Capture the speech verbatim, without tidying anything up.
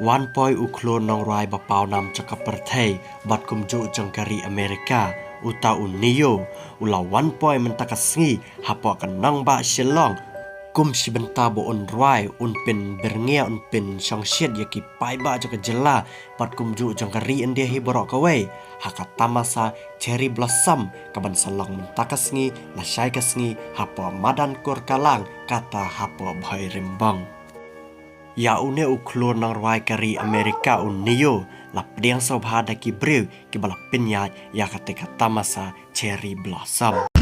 Wan poi u khlur nongrwai ba pawnam jong ka pyrthei bad kumjuh jong ka ri Amerika, uta u Ne-Yo, u la wan poi mynta ka sngi hapoh ka nongbah Shillong. Kum shi bynta ba un rwai, un pynbyrngia, un pynshongshit ïa ki paidbah jong ka jylla bad kumjuh jong ka ri India hi baroh kawei ha ka tamasa Cherry Blossom kaban sa long mynta ka sngi lashai ka sngi hapoh madan Kurkalang kata hapoh Bhoirymbong. Ïa une u khlur nongrwai ka ri Amerika u Ne-Yo la pdiang sngewbha da ki briew kiba la pynïaid ïa kata ka tamasa Cherry Blossom.